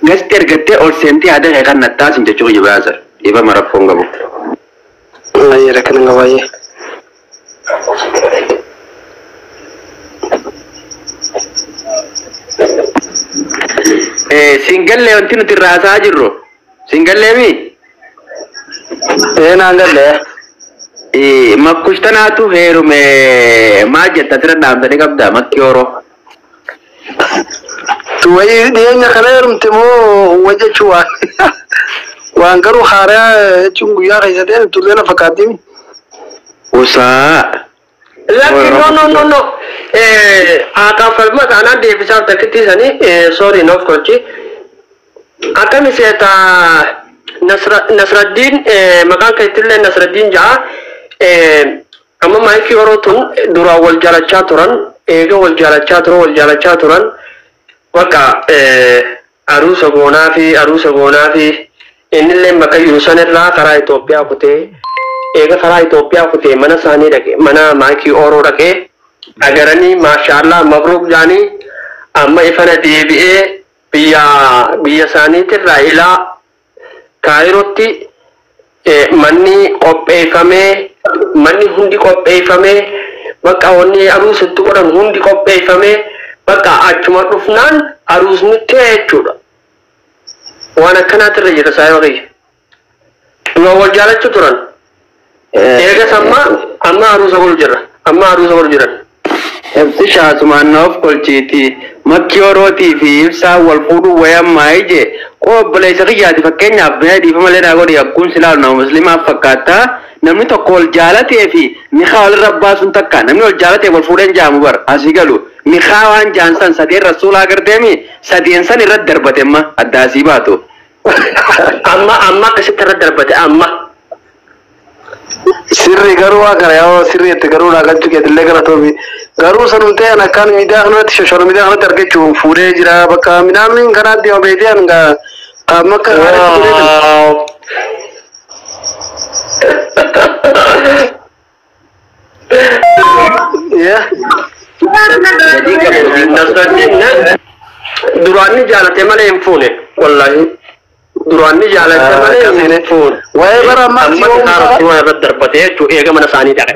Gasti ergattee ol seentee yaada kee kan nattaasin jechuu kiyya brother. Dhiifama rakkoon qabu. Baay'ee rakkina qaba baay'ee. Singallee wanti nuti irraa haasa'aa jirru. Singallee mi? Ee naan galle. Makkushtanaatu heerume maal jetta asirra dhaamsanii qabda makki horoo. Wayii dhiyeenya kana heerumte moo wayii jechuun waan waan garuu haaraa jechuun guyyaa keessa ta'e tullee na fakkaatti. Usaa. Lakki, no, no, no, no. Haaqaan falma taanaan deebisaaf takkitti sanii, sorry, noof kolchi. Akkami seeta Nasraddiin, maqaan keettillee Nasraddiin ja'a. Amma maayikii yeroo tun duraan wal jaalachaa turan, eega wal jaalachaa turan, wal jaalachaa turan, bakka aruusa goonaa fi aruusa goonaa fi innillee bakka jiru sanirraa karaa Itoophiyaa kutee, eega karaa Itoophiyaa kutee mana isaanii dhaqe, mana maayikii Ooroo dhaqee agaranii, maashaallah, mabruuk jaanii. Amma ifana deebi'ee biyya isaaniitirraa ilaa Kaayirootti manni qopheeffamee, manni hundi qopheeffamee, bakka wanni aruusatti godhan hundi qopheeffamee, bakka achuma dhufnaan aruusni ta'e jechuudha. Waan akkanaatirra jira saayiba kiyya. Dura wal jaalachuu turan. Eegas amma aruusa godhu jirra. Amma aruusa godhu jiran. Ibsishaa asumaan na of kolchiiti. Makki horootii fi ibsaa wal fuudhuu wayammaa ije. Koo obboleessa kiyyaati, fakkeenyaaf mee dhiifama malee naa godhi, akkuun silaalu nama musliimaaf fakkaata. Namni tokko wal jaalatee fi nikaa walirra baasuun takka namni wal jaalatee wal fuudheen jaamu bar asii galu. Nikaa waan jaan san sadeen rasuulaa gardeemi sadeen san irratti darbate amma adda asii baatu. Amma akkasitti irra darbate amma. Sirri garuu waan kana yoo sirri itti garuu naa galchuu keetillee galatoomi. Garuu sanum ta'e akkaan miidiyaa kanatti, social media kanatti argachuun fuudhee jira bakka midhaan kanaatti yoo beekee hanga qaama akka haadha fuudhee. Yeah. Nasraddiin duraan ni jaalate malee hin fuune, wallahi duraan ni jaalate malee hin fuune. Waa'ee bara ammaa Amma si haaromsi waan irratti darbate jechuudha eega mana isaanii dhaqe.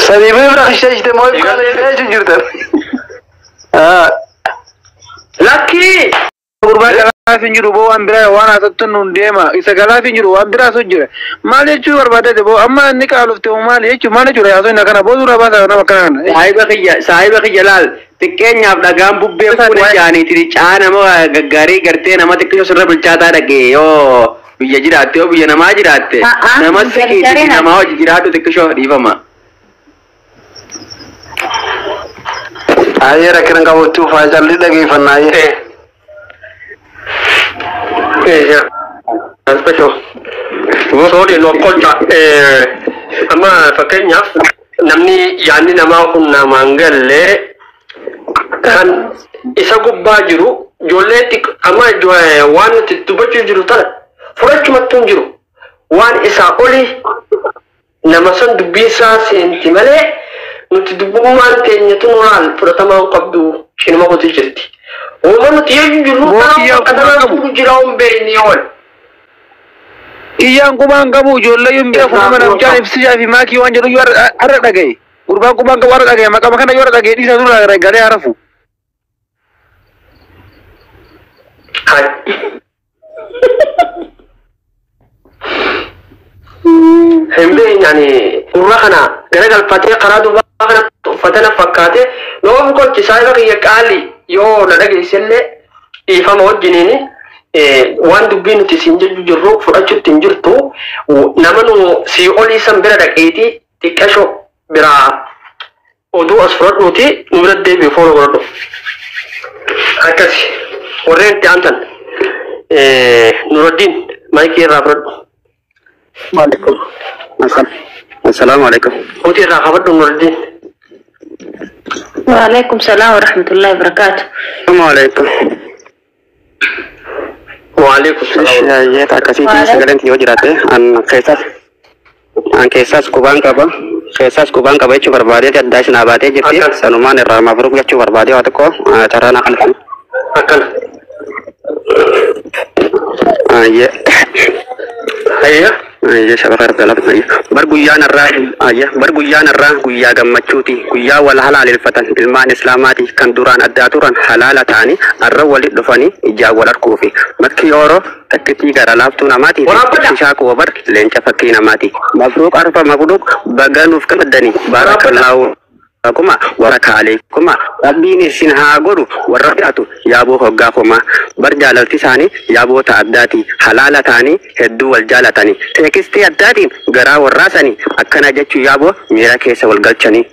Sadii bira ishee moo kana ishee jirtan. Lakkii. Gurbaa galaaf hin jiru boo, waan biraa waan haasattu nun deema, isa galaaf hin jiru, waan biraa sun jira. Maal jechuu barbaadate boo? Amma inni qaalufte moo maal jechuu, maal jechuudha? Yaasoo inni akkana boo dura baasa nama akkana kana. Saahiba kiyya, laal, xiqqeenyaaf dhagaan bubbee fuune jaaniiti caa nama gaggaarii gartee nama xiqqoo sirra bilchaataa dhaqee yoo biyya jiraatte, yoo biyya namaa jiraatte nama siqiiti namaa hojii jiraadhu xiqqishoo dhiifama. Ayyee, rakkina qabutti ufaa calli dhageeffannaa ayyee. Special. Sorry, no kolcha. Amma fakkeenyaaf namni yaadni namaa kun namaan galle kan isa gubbaa jiru ijoollee amma waan nuti dubbachuu jiru tana fudhachumattuu hin jiru. Waan isaa oli nama san dubbii isaa seenti malee nuti dubbummaan teenya tun laal fudhatamaa hin qabdu, cinuma kutu jirti. Uuma nuti yeeyyuu jirru Boo kana kiyyaa qubaan qabu. fuudhu jira hin beekni ool. Kiyyaan qubaan qabu, ijoollee hin beeku, nama namchaan ibsishaa fi maakii waan jedhu yoo har'a dhagaye. Gurbaan qubaan qabu har'a dhagaye, maqama kana yoo har'a dhagaye dhiisa dura galee harafu. Hai. Hin beekni ani gurra kana garagalfatee karaa duubaa kana uffata na fakkaate yoo kolchi saayiba kiyya qaali yoo na dhageessellee dhiifama wajjiniini waan dubbii nuti siin jechuu jirru fudhachuutti hin jirtu, nama nu sii olii san bira dhaqeeti xiqqasho biraa oduu as fudhadhuuti nu bira deebi'u fooloo godhadhu. Akkasi warreen itti aantan, Nuraddiin, maayikii irraa fudhadhu. Waalaikum. Assalaamu alaikum. Mootii irraa qabadhu, Nuraddiin. وعليكم السلام ورحمة الله وبركاته. Assalaamu alaikum. Waalaikum salaam. Yeeta akkasiitiin sagaleen yoo jiraate an keessaas qubaan qaba. Keessaas qubaan qaba jechuu barbaadeeti addaa isin baatee jirti. Sanumaan irraa mabruuk jechuu barbaadee waa tokko carraa naa kan. Akkana. Ayyee. Ayya. Ayyee saba kana lafa bar guyyaan irraa ayyee bar guyyaan irraa guyyaa gammachuuti guyyaa wal halaaleffatan ilmaan islaamaati kan duraan addaa turan halaala ta'anii arra walitti dhufanii ijaan wal arguufi makki yeroo takkitii gara laaftuu namaati ishaa koo bar leenca fakkii namaati mabruuk arfa mabruuk baganuuf gammaddanii baarakallaahu kuma warra alaikum rabbiin isin haa godhu warra fe'atu yaaboo hoggaa koma bar jaalalti isaanii yaaboota addaati halaala ta'anii hedduu wal jaalatanii teekistii addaatiin garaa warraasanii akkana jechuu yaaboo miira keessa wal galchanii.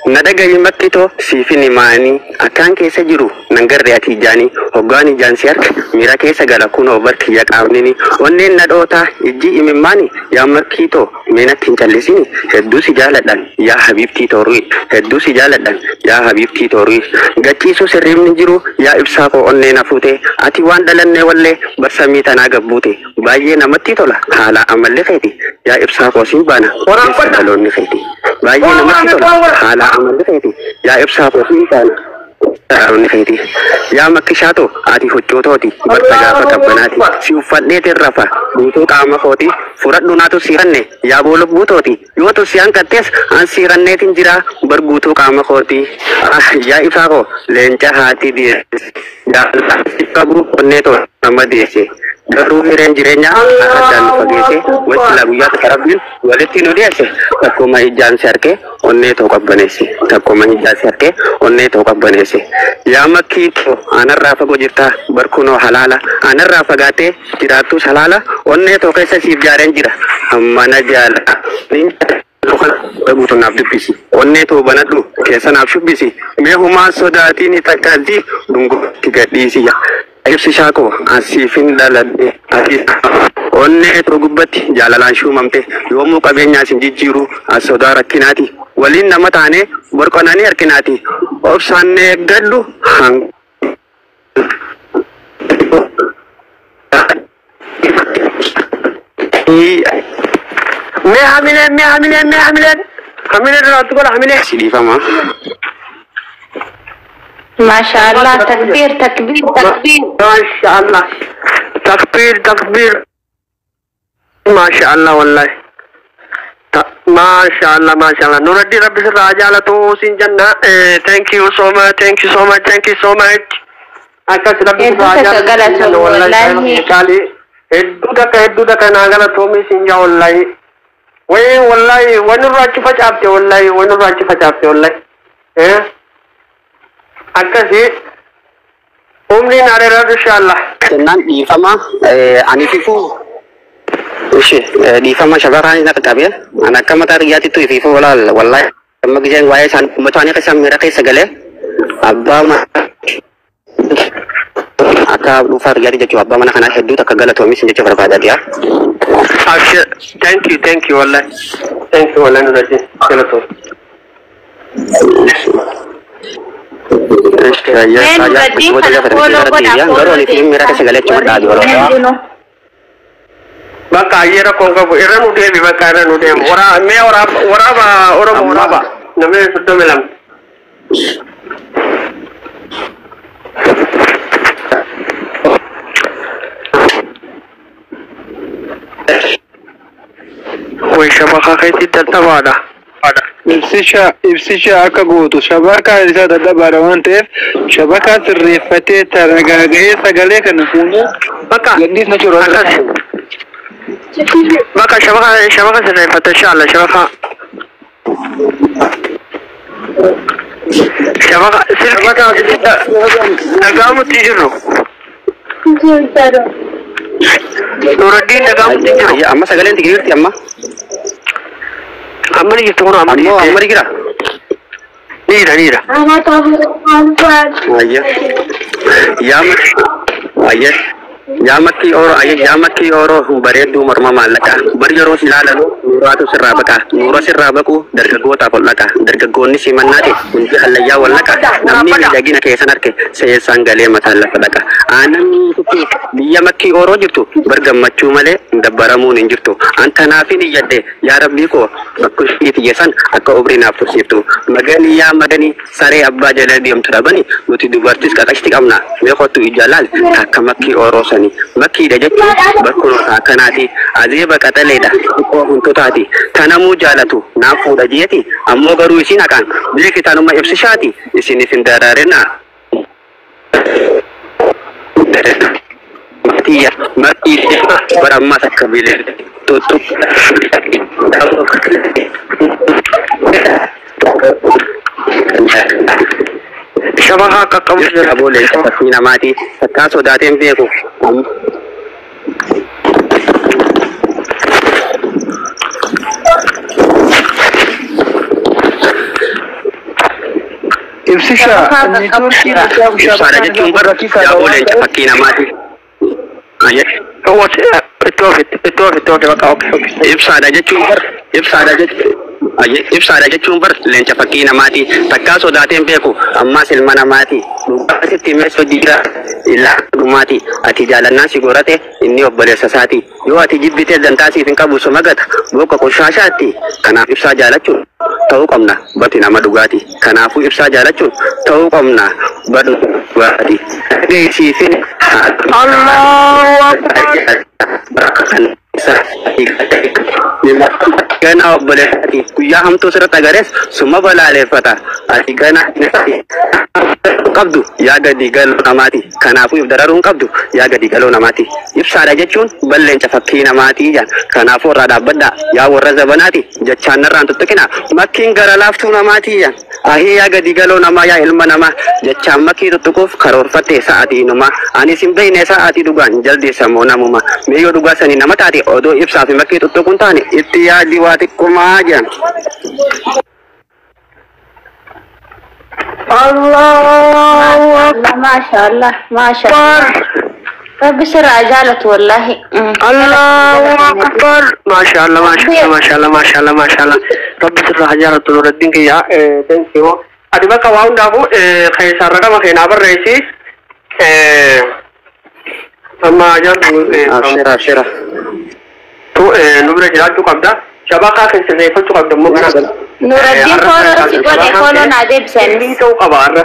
Na dhagahi makkitoo siifin himaanii akkaan keessa jiru nan garree ati ijaanii hoggaan ijaan si harka miira keessa gala kunoo barkiyya qaamnini onneen na dhootaa ijji imimmaani yaa makkiitoo meenatti hin callisini hedduu si jaaladhan yaa habiibtii tooruyi hedduu si jaaladhan yaa habiibtii tooruyi gachiisuu sirriibni jiru yaa ibsaa koo onnee na fuute ati waan dhalannee wallee barsamii tanaa gabbuute baay'ee namatti tola haala amalli keeti yaa ibsaa koo siin baana keessa dhaloonni keeti baay'ee namatti tola haala amalli keeti yaa ibsaa koo siin baana dhaloonni keeti yaa makkishaatoo ati huccuutooti barta gaafa qabbanaati si uffadheetiin rafa guutuu qaama kooti fudhadhu naatu siiranne yaa boolubbuutooti yoo tu si hanqattees an siiranneetiin jira bar guutuu qaama kooti yaa ibsaa koo leenca haati deesse jaalala qabu onnee too nama deesse garuu hireen jireenyaa addaan nu fageesse wachila guyyaa tokko rabbiin walitti nu dhiyeesse takkuma ijaan si harkee onnee too qabbaneesse takkuma ijaan si harkee onnee too qabbaneesse yaa makkii too anarraa fagoo jirtaa barkunoo halaala anarraa fagaattee jiraattus halaala onnee too keessa siif jaareen jira mana jaala guutuu naaf dubbisi onnee too banadhu keessa naaf shubbisi mee humaa sodaatiin takkaatti dhungootti gadhiisi ibsi shaakoo asiifin dhaladhe ati onnee too gubbatti jaalalaan shuumamte yoomuu qabeenyaa sin jijjiiru as sodaa rakkinaati waliin nama taane borqonanii harkinaati obsaan eeggadhu Mee hamileen mee hamileen mee hamileen hamileen irraatti godha hamilee. Si dhiifama. ما شاء الله تكبير تكبير تكبير ما شاء الله تكبير تكبير ما شاء الله والله ما شاء الله ما شاء الله نور الدين ربي سر عجالته سين جنة thank you so much thank you so much thank you so much أكاس ربي سر عجالته والله قالي hedduu takka naa galatoomii siin jaa wallahi wayi wallahi wani irraa achi facaafte wallahi wani irraa achi facaafte wallahi akkasii umriin areeratu inshallah Jennaan dhiifama ani fifuu ishi dhiifama shamarraan na qaqqabe ani akka mataa xiyyaatittu ifiifuu walaal wallahi amma giseen waa'ee isaan ummataanii keessa miira keessa galee abbaa akka dhuunfaa xiyyaati jechuudha abbaa mana kanaa hedduu takka galatoomis jechuu barbaadaati. Abshir thank you wallahi thank you wallahi nurajin galatoom. Bakka ayyee rakkoon qabu irra nu deebi bakka irra nu deemu mee waraaba Oromoo waraaba namni 32. Way shabakaa keetti dadhabaadha. Ibsisha akka gootu shabakaa isaa dadhabaadha waan ta'eef shabakaa sirreeffatee taragaaga'ee sagalee kana fuunee Bakka gadhiisna jiru. akkas bakka shabaka sirreeffate inshallah shabaka silki dhagaamutti jirru Nuraddiin dhagaamutti jiru Amma sagaleen tigirti amma. Amma ni jirtu kun amma ni Ammoo amma ni jira. Ni jira ni jira. Ayya. Yaa ayya. Yaa makkii ooroo yaa makkii ooroo bareedduu morma maallaqa bar yeroo si ilaalamu nuuraatu sirraa baqa nuura sirraa baqu dargaggootaaf ol dhaqa dargaggoonni simannaati hundi hallayyaa wal naqa namni miidhagina keessan arke seessaan galee mataan lafa dhaqa aannan biyya makkii ooroo jirtu bar gammachuu malee dabbaramuun hin jirtu antanaafin iyyadde yaa rabbii koo bakka ishiiti jesan akka umrii naaf tursiiftu maganii yaa maganii saree abbaa jala deemtu dhabani nuti dubartis qaqashti qabna mee kottu ija laal takka makkii ooroo sanii makkiidha jechuun bakkoota akkanaati azeeba qaxaleedha xiqqoo huntotaati tanamuu jaalatu naaf fuudha jeeti ammoo garuu isin haqaan beeki tanuma ibsishaati isiniif hin daraarina. Matiyya makkii bara ammaas akka bilee tuttu. Shabahaa qaqqabu jira. Aboolee fakkii namaati takkaa sodaateen beeku. Ibsisha niitoorkii Ibsaadha jechuun bara yaaboleen fakkii namaati. Itti ofi bakka ofi. Ibsaadha jechuun bar ibsaadha jechuun ibsaadha jechuun bar leenca fakkii namaati takkaa sodaateen beeku ammaas ilma namaati dhugaatitti meesoo jira illaa dhumaati ati jaalannaan si gorate inni obboleessa isaati yoo ati jibbitee dantaa siif hin qabu suma gata booka qoshaashaatti kanaaf ibsaa jaalachuun ta'uu qabna bati nama dhugaati kanaafuu ibsaa jaalachuun ta'uu qabna badu dhugaati dhageessiifin Allahu Akbar. Gana obboleessati guyyaa hamtuu sirratti agarees suma balaaleeffata ati gana qabdu yaa gadi galoo namaati kanaafuu if dararuu hin qabdu yaa gadi galoo namaati ibsaadha jechuun balleenca fakkii namaati jaan kanaafuu irraa dhaabbadhaa yaa warra zabanaati jechaan narraan tuttuqina makkiin gara laaftuu namaati jaan ahii yaa gadi galoo namaa yaa ilma namaa jechaan makkii tuttuquuf karoorfatte sa'aatii inumaa ani sin beekne sa'aatii dhugaan jaldeessa moo namuma mee yoo dhugaa sanii nama taate odoo ibsaa fi makkii tuttuquun taane itti yaadi waa xiqqumaa jaan. Allahu Akbar. Maashaallah maashaallah. Rabbi sirraa jaalatu wallaahi. Allahu Akbar. Maashaallah maashaallah maashaallah maashaallah maashaallah. Rabbi sirraa jaalatu Nuruddin kiyya thank you. Ati bakka waa hundaafuu keessaan raqama keenyaa barreessi. Amma jaallu Abshira abshira. nu bira jiraachuu qabda. Shabakaa keessa reeffachuu qabda immoo kana. Nuruddin fooloo si godhe fooloo naa deebisanis. Inni ta'uu qaba har'a.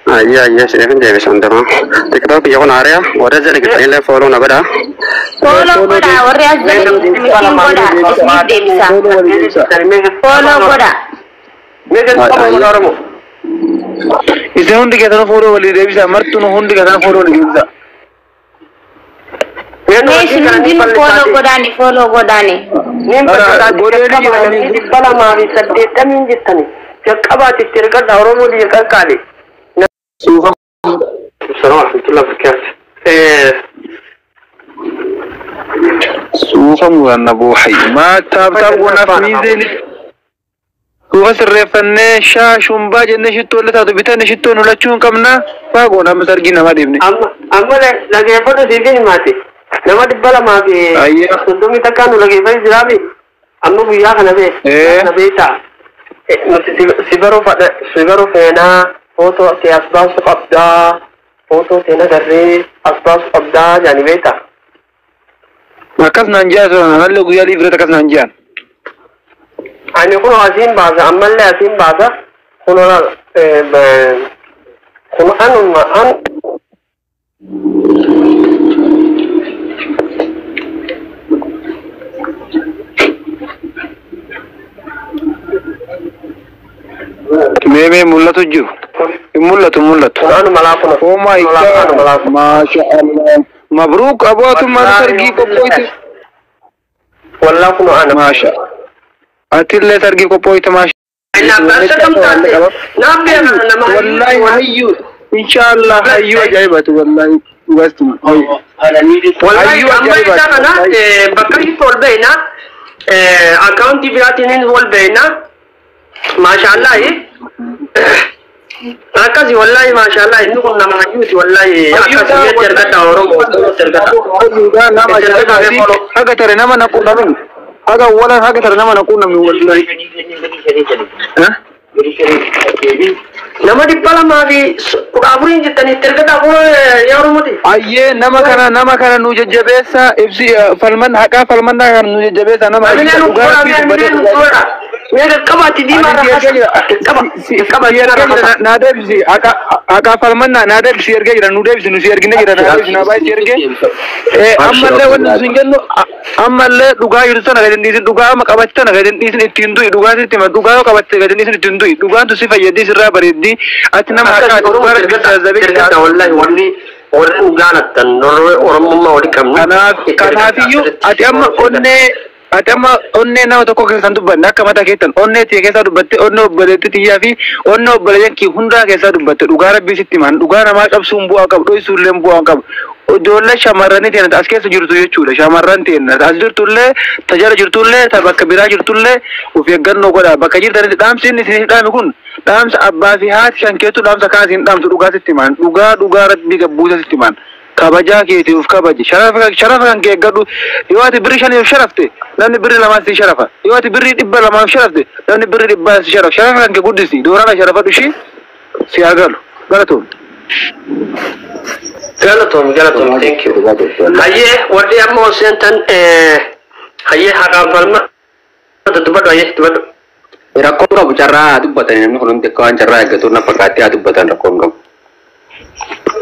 Ayya ayya siifin deebisan dama. TikTok yoo naariya warra jala gitanillee fooloo na godha. Fooloo godha warri as jala mitiin godha isiniif deebisa. Fooloo godha. Isin hundi keessanuu fooloo walii deebisa martuun hundi keessanuu fooloo walii deebisa. Mee isin hundinuu fooloo godhaani fooloo godhaani. Dhibba lamaa fi saddeettamiin jettani. Jalqabaati itti ergadha Oromoo biyya qaqqaale. Suufa Salaam alaikum barakaatu. suufa muranna boohay maa taap taap goonaaf miizeen suufa sirreeffannee shaa shumbaa jennee shittoo illee taatu bitanne shittoo nu lachuu hin qabna faa goona amma sargii namaa deemne. Amma amma dhageeffadhu siif himaati. Nama dhibba lamaa fi Ayyaa. soddomii takkaa nu dhageeffate jiraami. Amma guyyaa kana bee. Kana beektaa. Nuti si baruu fadha si baruu feenaa footoo si as baasu qabdaa footoo seen agarree as baasu qabdaa jaani beektaa. Akkas naan ji'a turan anallee guyyaa liibireet akkas naan ji'an. Ani kun asiin baasa ammallee asiin baasa kun kun anuma an Mee mee mul'atu jiru. Hin mul'atu mul'atu. kun anuma laafuna. Oh my God. Maasha Allah. Mabruuk abbootummaan sargii qophooyte. Wallaa kun ana. Maasha. Atillee sargii qophooyte maasha. Wallahi hayyu. Inshallah hayyu ajaa'ibatu wallahi. Dhugaastuma. Wallahi Hayyuu amma ajaa'ibaati. isaa kana bakka itti ol beekna akkaawuntii biraatiin ol beekna maashaallahi Akkasi wallahi maashaallah inni kun nama hayyuuti wallahi akkasi jetti ergadha Oromoo ergadha. Hayyuudha nama ajaa'ibaati. Haga tare nama na quunnamin. Haga wala haga tare nama na quunnamin wallahi. Nama 214 jettanii itti ergadha yaa Oromooti. Ayyee nama kana nu jajjabeessa ibsi falman haqaa falmannaa kana nu jajjabeessa nama Amilee nu dhugaa godha rabbii amilee nu dubbatee godha. Mee qaqqabaatti diimaa Ani si ergee jira. Qaqqaba qaqqaba Si ergee jira naa deebisi haqaa falmannaa naa deebisi ergee jira nu deebisi nu si ergine jira naa deebisi naa baay'ee si ergee. Ammallee wanti sun jennu ammallee dhugaa jirtu sana gadi hin dhiisin dhugaa amma qabatte sana gadi hin dhiisin ittiin du'i dhugaa sitti hima dhugaa yoo qabatte gadi hin dhiisin ittiin du'i dhugaan tu si fayyaddi sirraa bareeddi ati nama Akkasi haqaati Oromoo dhugaa rabbii ergadha tasgabee ergadha wallahi warri nu jaalattan warri Oromummaa walii qabnu. Kanaaf kanaafiyyuu ati amma onnee nama tokko keessaa hin dubbanne akka mataa keettan onnee tiyya keessaa dubbatte onnee obboleettii tiyyaa fi onnee obboleeyyan kee hundaa keessaa dubbatte dhugaa rabbii sitti himan dhugaa namaa cabsuun bu'aa qabu dho'isuullee bu'aa qabu. Ijoollee shamarranii teena as keessa jirtu jechuudha shamarran teena as jirtullee ta jala jirtullee ta bakka biraa jirtullee of eeggannoo godha bakka jirtanitti dhaamsi inni isiniif dhaame kun dhaamsa abbaa fi haati kan keetu dhaamsa kaas hin dhaamsu dhugaa sitti himan dhugaa dhugaa rabbii gabbuusa sitti himan. Kabajaa keetiif kabaji sharafa kan kee eeggadhu yoo ati birri shaniif sharafte namni birri lamaan si sharafa yoo ati birri 200f sharafte namni birri dhibbaa si sharafa sharafa kan kee guddisi doorana sharafadhu ishii si haa galu galatoom. Galatoom galatoom thank you. Hayyee warri amma ol seentan hayyee haqaan falma dubbadhu hayyee dubbadhu. Rakkoo qabu carraa haa dubbatan namni kun hundi akka waan carraa eeggatu na fakkaatti haa dubbatan rakkoo hin qabu.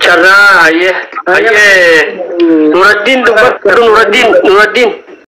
Carraa hayyee hayyee Nuraddiin dubbadhu Nuraddiin Nuraddiin.